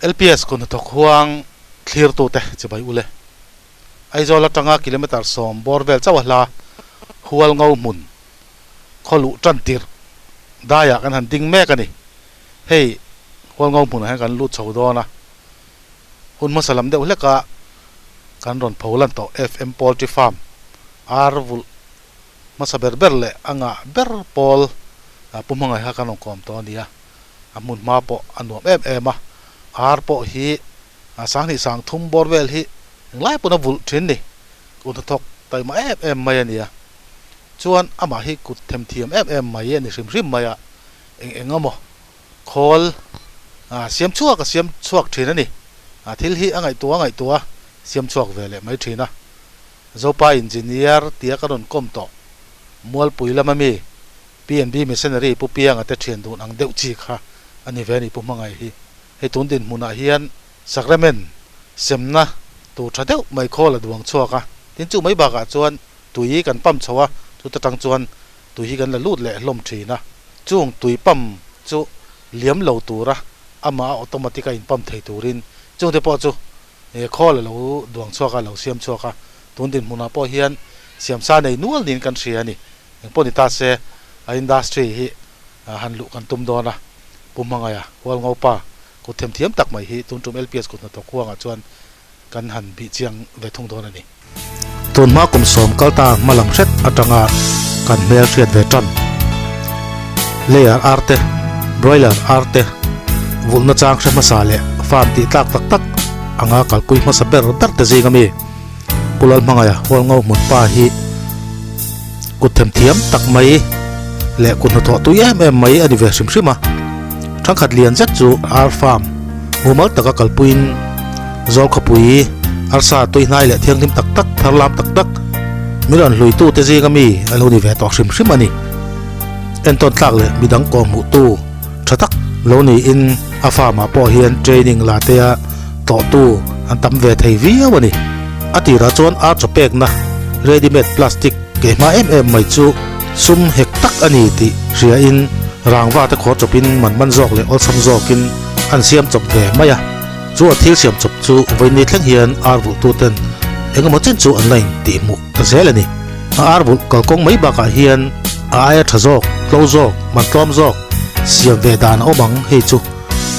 LPS kut hnathawk huang thlirtute chibai ule. Aizawl atanga kilometre sawm bawr vel chauh a hla hual ngo hmun khaw luh tan tirh daiah kan han ding mek a ni. Hei hual ngo hmunah hian kan lut chho dawn a, hun hmasa lam deuh hleka kan rawn pho lan tawh FM Poultry Farm ar vulh hmasa ber ber leh a ngah ber pawl Pu Hmangaiha kan rawn kawm tawh a ni a, a hmun hma pawh a nuam em em a, ar pawh hi sanghnih sang thum bawr vel hi englai pawn a vulh thin ni, kut hnathawk taima em em mai a ni a, chuan amah hi kut themthiam em em mai a ni hrim hrim mai a, eng eng emaw khawl siam chhuak a siam chhuak thin a ni, thil hi a ngaihtuah a ngaihtuah a siam chhuak ve leh mai thin a. Zopa Engineer tia ka rawn kawm tawh Mualpui lama mi PNB Missionary Pu Pianga te thian dun ang deuh chi kha a ni ve a ni Pu Hmangaih hi. Hei tun dinhmunah hian Sacrament semna tur tha deuh mai khawl a duang chhuak a, tin chu mai bakah chuan tui kan pump chho a, chuta tang chuan tui hi kan la lut leh hlawm thin a, chung tui pump chu liam lo tura amah a automatic a in pump thei turin chungte pawh chu He khawl a lo duang chhuak a, lo siam chhuak a, tun dinhmunah pawh hian siamsa nei nual niin kan hria a ni. Engpawh ni ta se, a industry hi han luh kan tum dawn a, Pu Hmangaia, Hualngopa kut themthiam tak mai hi tun tum LPS kut hnathawk huangah chuan kan han bih chiang ve thung dawn a ni. Tun hma kum sawm kal ta hma lam hret atanga kan hmel hriat ve tan. Layer ar te, broiler ar te, vulhna chang hre hmasa leh farm tih tlak tak tak anga kalpui hmasa ber ber te zing ami Pu Lalhmangaia Hualngo hmun pa hi kut themthiam tak mai leh kut hnathawh tui em em mai a ni ve hrim hrim a. Thangkhat lian zet chu ar farm mumal taka kalpuiin Zawlkhawpui arsa tuihnai leh thianghlim tak tak tharlam tak tak min rawn hluitute zinga mi a lo ni ve tawh hrim hrim a ni. Entawn tlak leh midang kawh hmuhtu tha tak lo niin a farm ah pawh hian training la tea tlawhtu an tam ve thei viau a ni. A tirah chuan ar chaw pekna ready made plastic ke hma em em mai chu sum hek tak a ni tih hriain rangva te khawr chawpin man man zawk leh awlsam zawkin an siam chawp ve mai a. Chu a thil siam chawp chu vawiin thleng hian ar vulh tu ten engemaw chen chu an la in tih hmuh ta zel a ni. A ar vulh kalkawng mai bakah hian a aia tha zawk, tlo zawk, man tlawm zawk siam ve dan a awm ang hei chu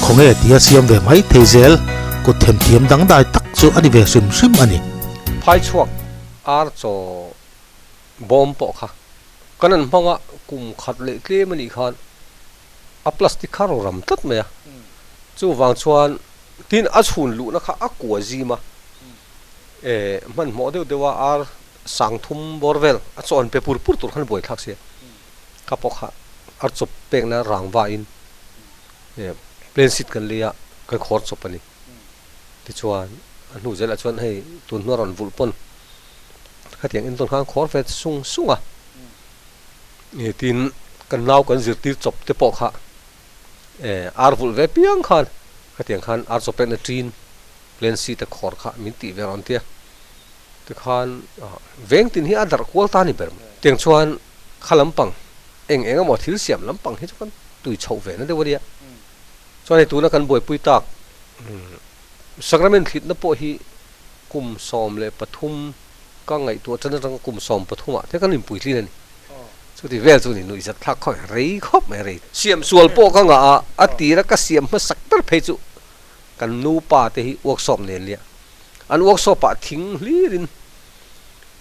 khawnge tia siam ve mai thei zel kut themthiam dangdai tak chu a ni ve hrim hrim a ni. Phai chhuak ar chaw bawm pawh kha kan an hmanga kum khat leh tlem a nih khan a plastic kha rawn ram tlat mai a, chuvang chuan tin a chhun luhna kha a kua zim a, eh hmanhmawh deuh deuh a ar sang thum bawr vel a chawn pe pur pur tur khan buai thlak sia, ka pawh kha ar chawp pekna rang vain eh plain sheet kan lei a kan khawr chawp a ni, tichuan a hnu zelah chuan hei tun hnu a rawn vulh pawn khatiang entawn khan khawr ve sung sung a. Tin, kan nau kan zirtir chawp te pawh kha ar vulh ve piang khan khatiang khan ar chaw pekna ṭin plan C te khawr kha min tih ve rawn tia. Tikhan veng tin hi a darh kual ta a ni ber mai. Tiang chuan kha lampang eng eng emaw thil siam lampang hi chu kan tui chhoh ve na deuh a nia. Chuan hei tuna kan buaipui tak Sacrament thlitna pawh hi kum 13 Ka ngaihtuah tan atanga kum 13 ah te kan inpuitlin a ni. Chuti vel chu ni nuih zat thlak khawp mai, rei khawp mai rei. Siam sual pawh ka ngah a, a tira ka siam hmasak ber phei chu kan nupa te hi workshop nen nia. An workshop ah thing hlirin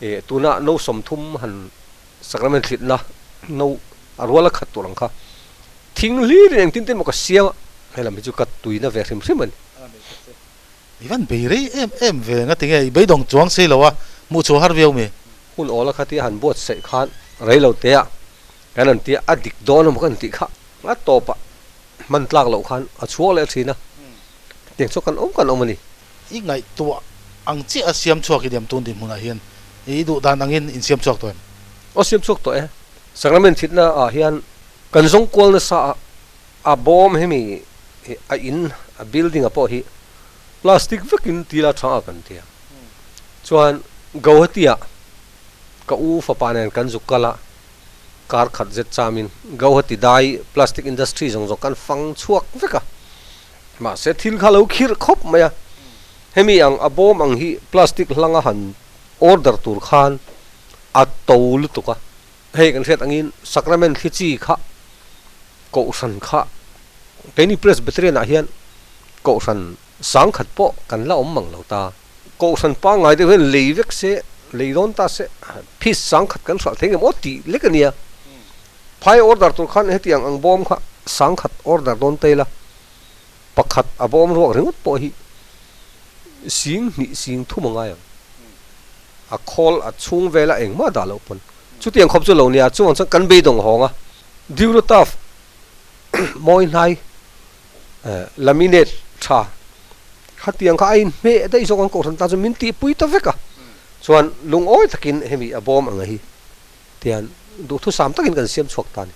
eh tuna no 30 han sacrament thlitna no a rual a khat tur ang kha thing hlirin engtin ten maw ka siam a, helam hi chu ka tuina ve hrim hrim a ni. I van bei rei em em ve nga tinge i beidawng chuang si lo a, hmuh chhuah har viau mi. Hun awla kha tia han buatsaih khan rei lo te a kan han tia a dik dawn emaw kan tih kha a tawp ah hman tlak loh khan a chhuak leh thin a, tiang chu kan awm kan awm a ni. I ngaihtuah ang chiah a siam chhuak i diam tun dinhmunah hian i duh dan angin in siam chhuak tawh em? Aw siam chhuak tawh e. Sacrament thitna ah hian kan zawng kual nasa a A bawm hemi a in a building a pawh hi plastic vekin tila tha a kan tia. Chuan Guwahati ah ka u fapa nen kan zuk kal a, kar khat zet chamin Guwahati dai plastic industry zawng zawng kan fang chhuak vek a. Mahse thil kha lo khirh khawp mai a, hemi ang a bawm ang hi plastic hlanga han order tur khan a to lutuk a. Hei kan hriat angin Sacrament thli chi kha Kohhran kha keini Presbyterian ah hian Kohhran sangkhat pawh kan la awm mang lo ta. Kohhran pangngai deuh hian lei vek se, lei dawn ta se, piece sangkhat kan hralh thei ngem aw tih lek a nia. Phai order tur khan hetiang ang bawm kha sangkhat order dawn ta ila, pakhat a bawm ruak ringawt pawh hi sing hnih sing thum a ngai ang. A khawl a chhung vela engmah dah loh pawn chutiang khawp chu lo nia, chuvang chuan kan beidawng hawng a. Durotaf mawi hnai laminate tha khatiang kha a inhmeh daih zawk ang kohhran tan chuan min tihpui ta vek a, chuan lungawi takin hemi a bawm ang hi tian duhthusam takin kan siam chhuak ta a ni.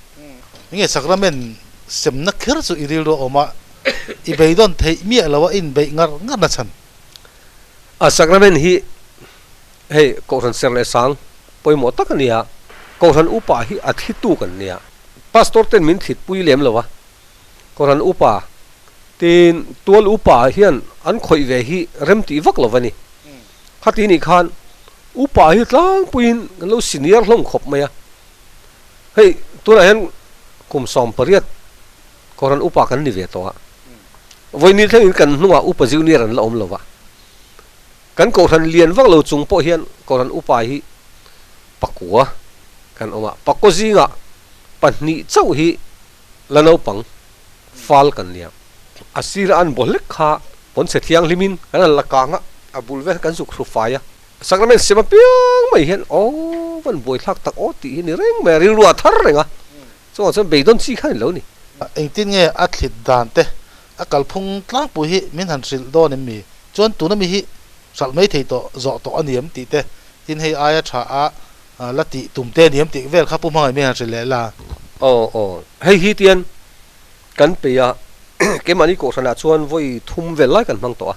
Enge Sacrament semna kher chu i rilru a awm a, i beidawn theih miah lo a inbeih ngar ngar na chhan? A Sacrament hi hei Kohhran ser leh sang pawimawh tak a ni a, Kohhran upa hi a thlitu kan nia. Pastor ten min thlitpui lem lo a, Kohhran upa tin tual upa hian an khawih ve hi rem tih vak lo va ni. Khati nih khan upa hi tlangpuiin kan lo senior hlawm khawp mai a. Hei tunah hian kum 18 Kohhran upa kan ni ve tawh a, vawiin thlengin kan hnungah upa junior an la awm lo va. Kan Kohhran lian vak lo chung pawh hian Kohhran upa hi pakua kan awm a, pakaw zingah pahnih chauh hi la naupang fal kan nia. A sira an baw hlek kha pawnchhe thianghlimin kan han la kang a, a bul vel kan zuk hru fai a. Sacrament sem apiang mai hian aw van buaithlak tak aw tih hi ni reng mai a, rilru a thar reng a, chungah chuan beidawn chi kha a ni lo ni. Engtin nge a thlit dan te a kalphung tlangpui hi min han hrilh dawn em mi? Chuan tuna mi hi hralh mai thei tawh zawh tawh a ni em tih te, tin hei aia tha a la tih tum te a ni em tih vel kha Pu Hmangaih min han hrilh leh la. Aw aw, hei hi tian kan peih a, keimahni kohhranah chuan vawi thum vel lai kan hmang tawh a,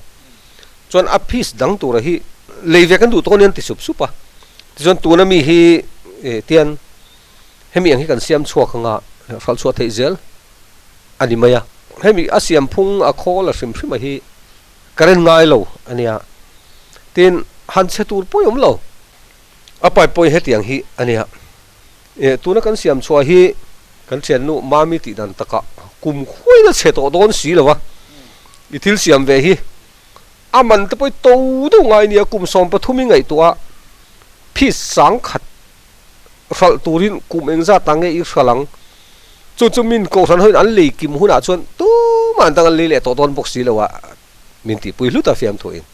chuan a piece dang tura hi lei ve kan duh tawh a nia an ti sup sup a, tichuan tuna mi hi tian hemi ang hi kan siam chhuak anga hralh chhuah theih zel a ni mai a. Hemi a siam phung a khawl a hrim hrim a hi current ngai lo a nia. Tin, han chhe tur pawh i awm lo. A pipe pawh hi hetiang hi a nia. Eh, tuna kan siam chhuah hi kan thiannu Mami tih dan takah kum khuain a chhe tawh dawn si lo a. I thil siam ve hi a man te pawh i to deuh ngai nia kum 13 i ngaihtuah a piece 10,000 hralh turin kum engzat ah nge i hralh ang? Chu chu min kohhran hoin an lei kim hunah chuan tumah an dang an lei leh tawh dawn bawk si lo a, min tihpui hlut a fiamthuin.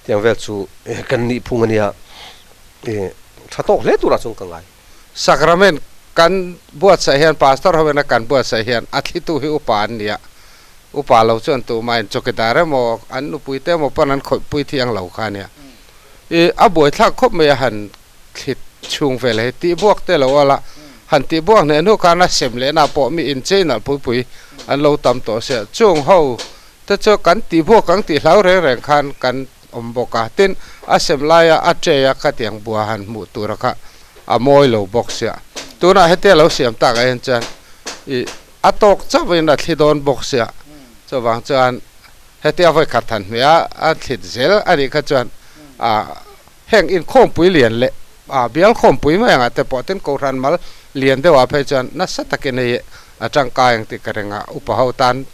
Tiang vel chu kan nih phung a nia, tha tawk hle turah chuan ka ngai. Sacrament kan buatsaih hian Pastor hoin a kan buatsaih hian a thlitu hi upa an ni a, upa lo chuan tumahin chawkidar emaw an nupuite emaw pawn an khawihpui thiang lo kha a nia. I a buaithlak khawp mai a han thlit chhung vel hei tih buak te lo ala han tih buak hneh hnu khan a sem leh na pawh mi inchei nalh pui pui an lo tam tawh sia chung ho te chu kan tih buak ang tih hlau reng reng khan kan awm bawk a tin a sem laia a tray a khatiang bua han hmuh tura kha a mawi lo bawk sia tunah hetia lo siam tak ah hian chuan ih a tawk chauh in a thli dawn bawk sia chuvang chuan hetia vawi khat han hmeh a a thlit zel a nih kha chuan ah Heng inkhawmpui lian leh bial khawmpui mai angah te pawh tin Kohhran mal lian deuhah phei chuan nasa takin hei a tangkai ang tih ka ring a, upa ho tan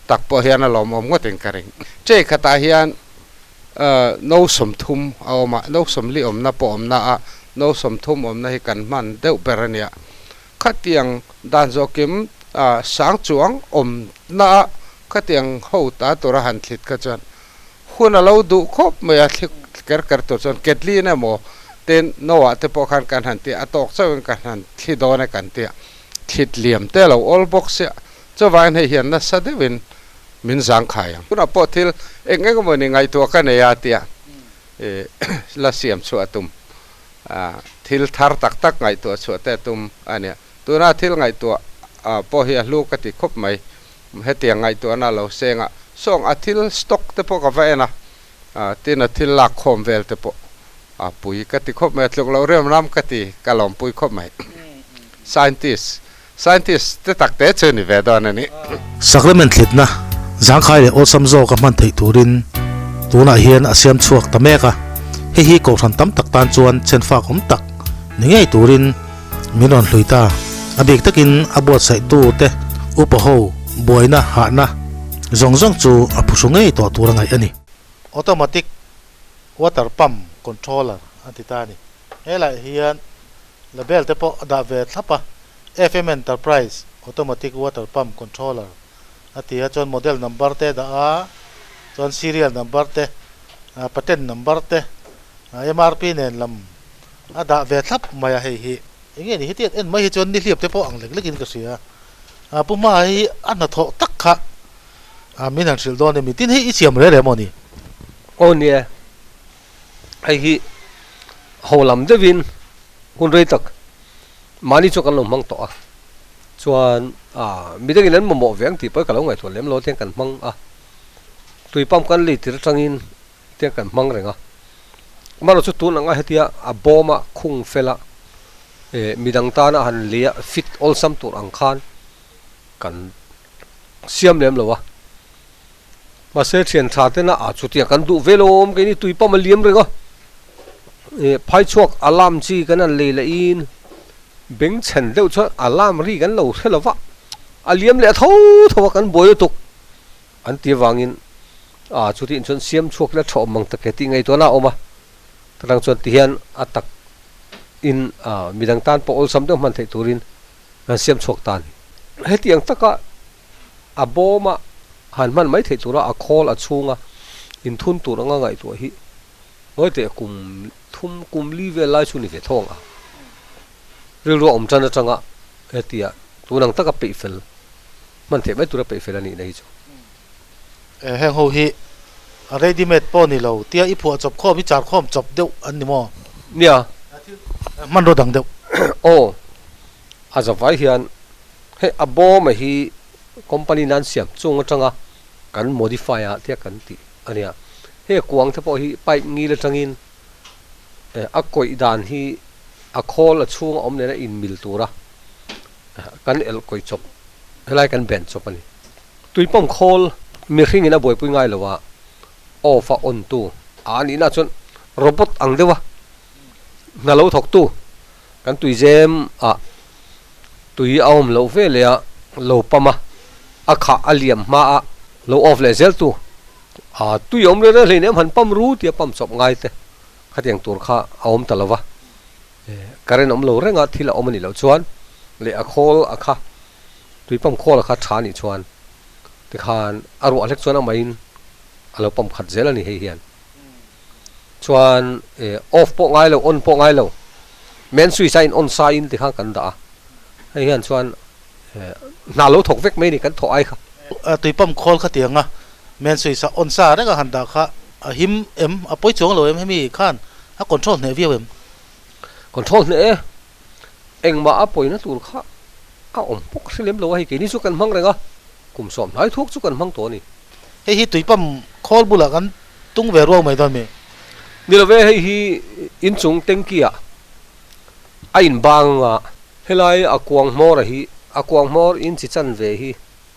tak pawh hian a lawmawm ngawtin ka ring. Chei khatah hian no 30 a awm a, no 40 awmna pawh awmna a, no 30 awmna hi kan hman deuh ber a nia. Khatiang dan zawhkim sang chuang awmna a khatiang ho ta tura han thlit kha chuan Hun a lo duh khawp mai a, thli ker ker tur chuan ketli in emaw tin no ah te pawh khan kan han ti a, tawk chauh in kan han thli dawn e kan ti a, thlit liam te a lo awl bawk sia, chuvangin hei hian nasa deuh in min zang khai ang. Tunah pawh thil eng eng emaw ni ngaihtuah ka nei a tia i la siam chhuah a tum, thil thar tak tak ngaihtuah chhuah te a tum a nia. Tuna thil ngaihtuah pawh hi a hlu ka ti khawp mai. Hetiang ngaihtuahna a lo seng a, sawng a thil stock te pawh ka va en a, tin a thil lak khawm vel te pawh a pui ka ti khawp mai, a tluk loh rem ram ka ti, ka lawmpui khawp mai. Scientist, scientist te tak te chu ni ve dawn a ni. Sacrament thlitna Zangkhai leh awlsam zawk a hman theih turin tunah hian a siam chhuak ta mek a, hei hi kohhran tam tak tan chuan chenfak awm tak ni ngei turin min rawn hlui ta. A bik takin a buatsaihtu te upa ho buaina hahna zawng zawng chu a phuhru ngei tawh tur a ngaih a ni. Automatic water pump controller a ti ta a ni. Helaiah hian label te pawh a dah ve thlap a, FM Enterprise Automatic Water Pump Controller a ti a, chuan model number te a dah a, chuan serial number te, patent number te, MRP nen lam a dah ve thlap mai a hei hi. Eng nge ni hetiang en mai hi chuan nihliap te pawh ang lek lekin ka hria a, Pu Hma hi a hnathawh tak kha min han hrilh dawn emi? Tin hei i siam rel em aw ni? Aw nia, hei hi ho lam deuhin hun rei tak mahni chu kan lo hmang tawh a, chuan ah midangin an mamawh ve ang tih pawh hi ka lo ngaihtuah lem lo tiang kan hmang a, tui pump kan lei tir atangin tiang kan hmang reng a, amaherawhchu chu tun anga hetia a bawm a khung fel a eh midang tana han lei a fit awlsam tur ang khan kan siam lem lo a, mahse thian tha tena ah chutiang kan duh ve lo awm keini tui pump a liam reng a, eh phai chhuak alarm chi kan han lei leh in. Bengchhen deuh chuan alarm ri kan lo hre lo va, a liam leh tho tho a kan buai lutuk an ti avangin ah chutiang chuan siam chhuak ila tha awm ang tak e tih ngaihtuahna a awm a, tarang chuan tihian a tak in ah midang tan pawh awlsam deuh hman theih turin kan siam chhuak ta a ni. Hetiang taka a bawma han hman mai theih tura a khawl a chhunga inthun tur anga ngaihtuah hi Ngawi teh kum thum kum li vel lai chu ni ve thawng a, rilru a awm tan atanga hetia tun ang taka peih fel hman theih mai tura peih fel a nihna hi chu. Heng ho hi ready made pawh ni lo tia i phuah chawp khawm i char khawm chawp deuh an ni maw? Nia. Hmanraw dang deuh. Aw, a zavai hian hei a bawma hi company nan siam chung atanga kan modify a tia kan tih a nia. He kuang te pawh hi pipe ngil atangin a kawih dan hi a khawl a chhung a awm nena inmil tura kan elh kawih chawp helai kan ben chawp a ni. Tui pump khawl mihring in a buaipui ngai lo a, off a on tu a nihna chuan robot ang deuh a hna lo thawk tu kan tui zem ah tui a awm loh ve leh a lo pump a, a khah a liam hma a lo off leh zel tu. A tui awm reng reng hleinem han pump ru tia pump chawp ngai te khatiang tur kha a awm ta lo va, current awm lo renga thil a awm a nih loh chuan leh a khawl a kha tui pump khawl a kha tha a nih chuan tikhan a ruah hlek chuan amah-in a lo pump khat zel a ni hei hian chuan off pawh ngai lo on pawh ngai lo main switch a in on sa in tikhan kan dah a hei hian chuan hna lo thawk vek mai a ni kan thawh ai kha. Tui pump khawl khatiang a Men suisa on sa reng a han dah kha a him em? A pawi chuang lo em hemi khan a control hneh viau em? Control hneh e, engmah a pawina tur kha a awm bawk hre lem lo a, hei keini chu kan hmang reng a, kum sawm hnai thuak chu kan hmang tawh a ni. Hei hi tui pump khawl bulah kan tung ve ruau mai dawn mi? Ni lo ve, hei hi inchung tanky ah a inbang a, helai a kuang hmawr a hi, a kuang hmawr inchi chanve hi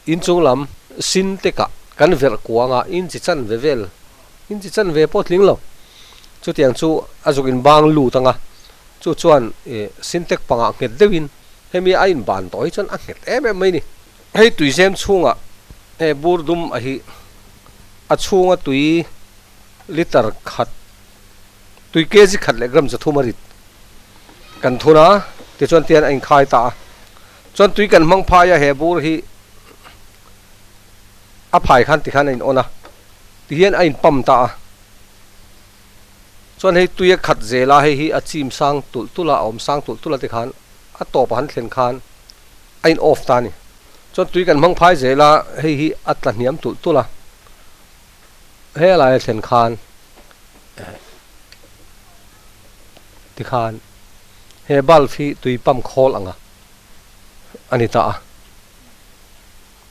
Inchung lam sin tekah kan verh kuang a, inchi chanve vel, inchi chanve pawh tling lo. Chutiang chu a zuk inbang lut ang a, chu chuan ih sin tek pangah nghet deuhin hemi a inban tawh hi chuan a nghet em em mai ni. Hei tuizem chhungah he bur dum a hi a chhunga tui liter khat, tui kg khat leh gram zathum a rit kan thun a, tichuan tian a inkhai ta a. Chuan tui kan hmang phai a, he bur hi a phai khan tikhan a in on a, tihian a in pump ta a. Chuan hei tui a khat zel a, hei hi a chim sang tulh tulh a, a awm sang tulh tulh a tikhan a tawp a han thlen khan a in off ta a ni. Chuan tui kan hmang phai zel a, hei hi a tla hniam tulh tulh a, helai a thlen khan tikhan he bulb hi tui pump khawl ang a. a ni ta a,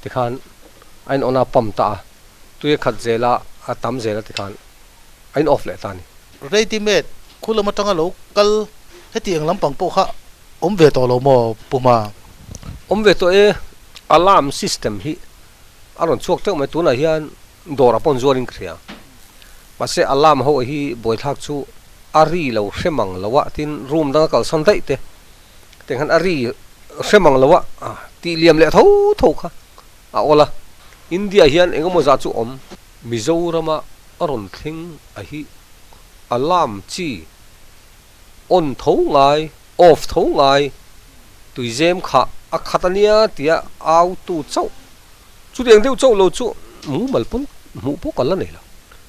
tikhan a in on a pump ta a, tui a khat zel a, a tam zel a tikhan a in off leh ta a ni. Ready made khu lam atanga lo kal heti eng lampang pawh kha awm ve tawh lo maw Pu Hma? Awm ve tawh e, alarm system hi A rawn chhuak teuh mai tunah hian dawrah pawh an zuar in ka hria. Mahse alarm ho hi buaithlak chu a ri lo hre mang lo a tin room danga kalsan daih te tiang khan a ri hre mang lo a tih liam leh tho tho kha a awl a. India hian eng emaw zah chu awm. Mizorama a rawn thleng a hi alarm chi on tho ngai, off tho ngai, tuizem kha a khat a nia tia au tu chauh. Chutiang deuh chauh lo chu mumal pawn hmuh pawh ka la nei lo.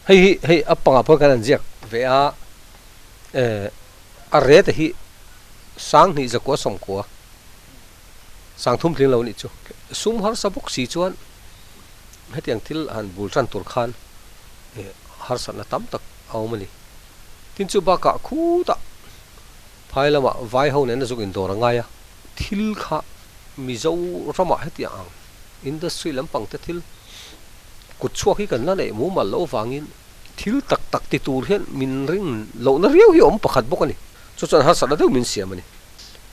Hei hi hei a pangah pawh kan han ziak ve a, eh a rate hi sanghnih zakua sawmkua sangthum tling lo nih chu. Sum harsa bawk si chuan hetiang thil han bul tan tur khan eh harsatna tam tak a awm a ni. Tin chu bakah khutah phai lamah vai ho nena zuk indawr a ngai a, thil kha Mizoramah hetiang ang industry lampang te thil kut chhuak hi kan la neih mumal loh avangin thil tak tak ti tur hian min ring lohna riau hi a awm pakhat bawk a ni. Chu chuan harsatna deuh min siam a ni.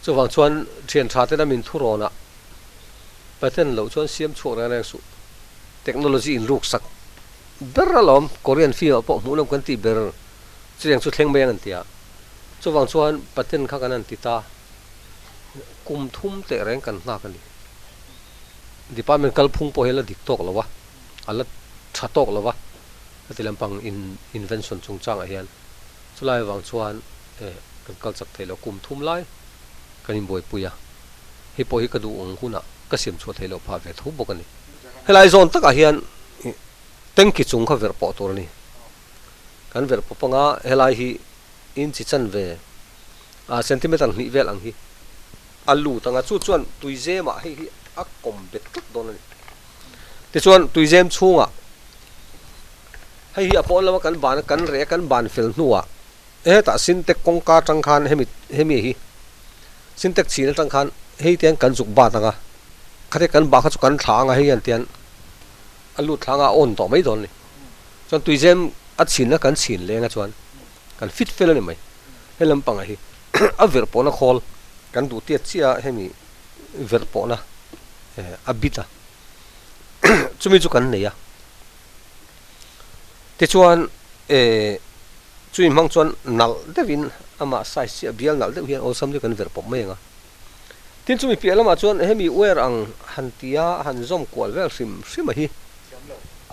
Chuvang chuan thian tha tena min thurawnah patent loh chuan siam chhuak reng reng suh. Technology inruksak ber alawm Korean film ah pawh hmuh nawm kan tih ber chutiang chu thleng mai ang an ti a. Chuvang chuan patent kha kan han ti ta. Kum thum teh reng kan nghak a ni. Department kalphung pawh hi a la dik tawk lo a, a la tha tawk lo a, heti lampang in invention chungchangah hian chulai avang chuan eh kan kal chak thei lo. Kum thum lai kan inbuaipui a, hei pawh hi ka duh ang hunah ka siam chhuah theih loh phah ve tho bawk a ni. Helai zawn takah hian tanki chung kha verh pawh tur a ni. Kan verh pawp anga helai hi inchi chanve a centimeter hnih vel ang hi a lut ang a, chu chuan tuizemah hei hi a kawm bet tlat dawn a ni. Tichuan tuizem chhungah hei hi a pawn lama kan ban a, kan reh a, kan ban fel hnuah hetah sintek kawngka atang khan hemi hemi hi sintek chhin atang khan hei te hian kan zuk bat ang a, khate kan bah kha chu kan thlah ang a, hei hian tian a lut thlang a, a on tawh mai dawn a ni. Chuan tuizem a chhin a kan chhin leng a chuan kan fit fel a ni mai. He lampangah hi a verh pawhna khawl kan duh tiat chiah a hemi verh pawhna a bit a chumi chu kan nei a tichuan eh chumi hmang chuan nalh deuhin amah size chiah bial nalh deuh hian awlsam chu kan verh pawp mai ang a tin chumi piah lamah chuan hemi wire ang han tia han zawm kual vel hrim hrim a hi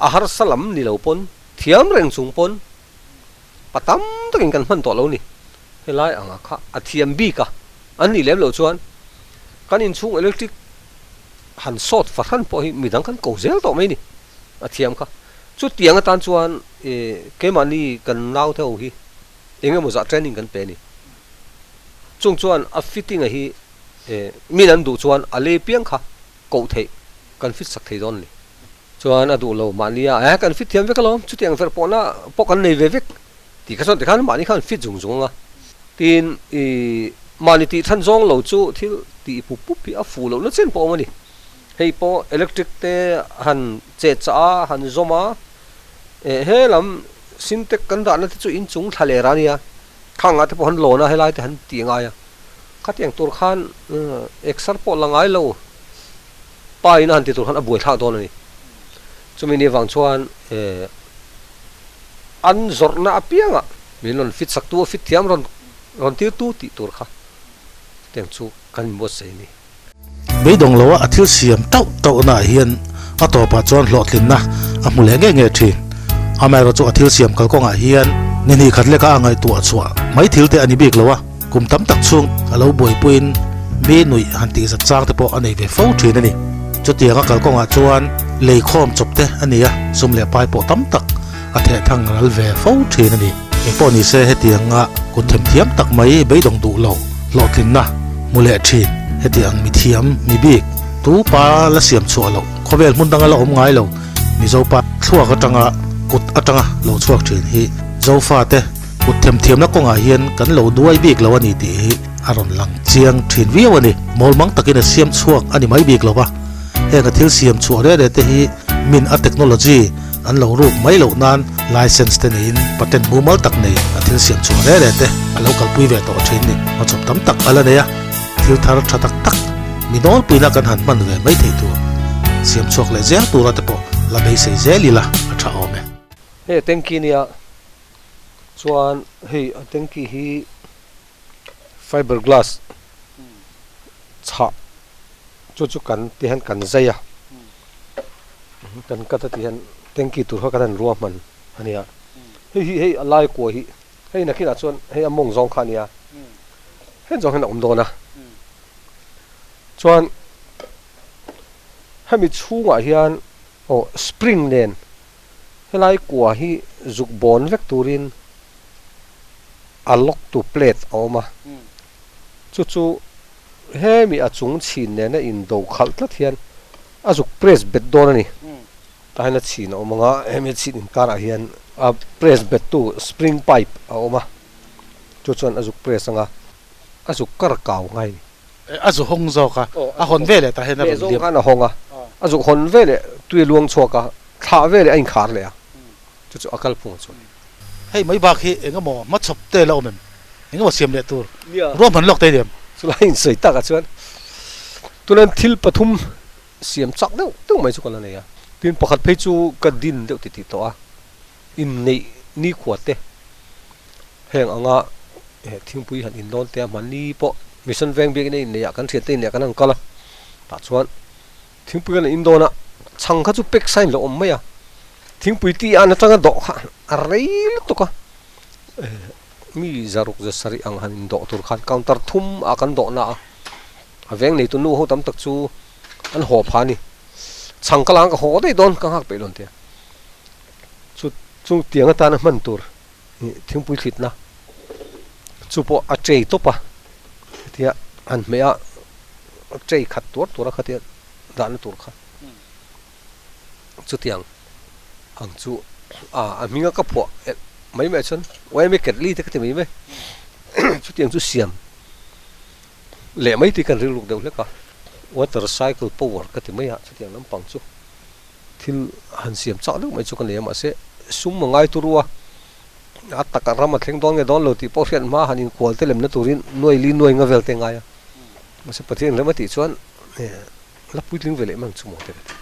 a harsa lam ni lo pawn thiam reng chung pawn Pa tam takin kan hman tawh lo ni. Helai anga kha a thiam bik a, an nih lem loh chuan kan inchhung electric han sawt fahran pawh hi midang kan ko zel tawh mai ni. A thiam kha. Chutiang atan chuan keimahni kan naute ho hi eng emaw zah training kan pe a ni. Chung chuan a fitting a hi min an duh chuan a lei piang kha koh theih kan fit sak thei dawn a ni. Chuan a duh lo mahnia eh kan fit thiam vek alawm chutiang verh pawhna pawh kan nei ve vek tih kha chuan tikhan mahni khan fit zung zung ang a. Tin i mahni tih than zawng lo chu thil tih pup pup hi a fuh loh na chen pawh a awm a ni. Hei pawh electric te han che chah a han zawm a eh he lam sintex kan dahna te chu inchung thla ler a nia khangah te pawh han lawn a helai te han tih a ngai a khatiang tur khan exer pawh la ngai lo. Pa in a han ti tur khan a buai thlak dawn a ni. Chumi ni avang chuan eh an zawrhna apiangah min rawn fit sak tu a fit thiam rawn rawn tir tu tih tur kha chutiang chu kan inbuatsaih a ni. Beidawng loa a thil siam tauh tauhnaah hian a tawpah chuan hlawhtlinna a hmu leh ngei ngei thin. Amaherawh chu a thil siam kalkawngah hian ni hnih khat leka a ngaihtuah chhuah mai thil te a ni bik lo a. Kum tam tak chhung a lo buaipuiin mi nuih han tih zat chang te pawh a nei ve fo thin a ni. Chutianga kalkawngah chuan lei khawm chawp te a ni a, sum leh pai pawh tam tak a theh thang ral ve fo thin a ni. Engpawh ni se hetianga kut themthiam tak mai beidawng duh lo hlawhtlinna hmu leh thin. Hetiang mithiam mi bik tu pa la siam chhuah loh khawvel hmun danga la awm ngai lo Mizo pa thluak atanga kut atanga lo chhuak thin hi Zofate Kut themthiamna kawngah hian kan lo duai bik lo a ni tih hi a rawn lang chiang thin viau a ni. Mawlmang takin a siam chhuak a ni mai bik lo va, heng a thil siam chhuah reh reh te hi min a technology an lo ruk mai loh nan license te neiin patent mumal tak nei a thil siam chhuah reh reh te a lo kalpui ve tawh thin ni. Hmachhawp tam tak a la nei a, thil thar tha tak tak mi nawlpuina kan han hman ve mai thei tur. siam chhuak leh zel tura te pawh la beisei zel ila a tha awm e. Hei a tanky nia chuan hei a tanky hi fiber glass chhah chu chu kan ti hian kan zai a kan cut a ti hian tanky tur kha kan han ruahman a nia hei hi hei a lai kua hi hei nakinah chuan hei a mawng zawng kha a nia heng zawng hian a awm dawn a chuan hemi chhungah hian aw spring nen helai kua hi zuk bawn vek turin a lock tu plate a awm a chu chu hemi a chung chhin nena indo khalh tlat hian a zuk press bet dawn a ni tah hian a chhin a awm ang a hemi a chhin inkarah hian a press bet tu spring pipe a awm a chu chuan a zuk press ang a a zuk kar kau ngai a ni. A zu hawng zawk a a hawn ve leh tah hian a rawn liam. Khan a hawng a a zuk hawn ve leh tui a luang chhuak a thlah ve leh a inkhar leh a chu chu a kalphung a chuan. Hei mai bak hi eng emaw hmachhawp te la awm em? Eng emaw siam leh tur ruahman lawk te liam? Chulai insawi takah chuan tunan thil pathum siam chak deuh deuh mai chu ka la nei a. Tin pakhat phei chu ka din deuh titih tawh a, inneih nikhua te heng anga thingpui han indawn te a hmanni pawh mission veng biakin a inneih ah kan thiante inneih ah kan han kal a, tah chuan Thingpui kan in dawn a, chhang kha chu pek sa in lo awm mai a, thingpui ti an atanga dawh kha a rei lutuk a, mi zaruk za sarih ang han in dawh tur khan counter thum ah kan dawh na a, a veng neitu nu ho tam tak chu an haw pha a ni, chhang ka lang ka haw daih dawn ka nghak peih lo an ti a, chu chu tiang atana hman tur thingpui thlitna chu pawh a tray tawp a hetia han hmeh a tray khat tuar tuar a khatia dahna tur kha chutiang ang chu a a hminga ka phuah mai mai chuan yma ketli te ka ti mai mai chutiang chu siam leh mai tih kan rilruk deuh hlek a water cycle power ka ti mai a chutiang lampang chu. Thil han siam chak deuh mai chu ka nei a, mahse sum a ngai turu a, a taka ram a thleng dawn nge dawn lo tih pawh hriat hma han inkual te lemna turin nuai li nuai nga vel te a ngai a, mahse Pathian rem a tih chuan la puitling ve leh mai ang chu maw te ka ti.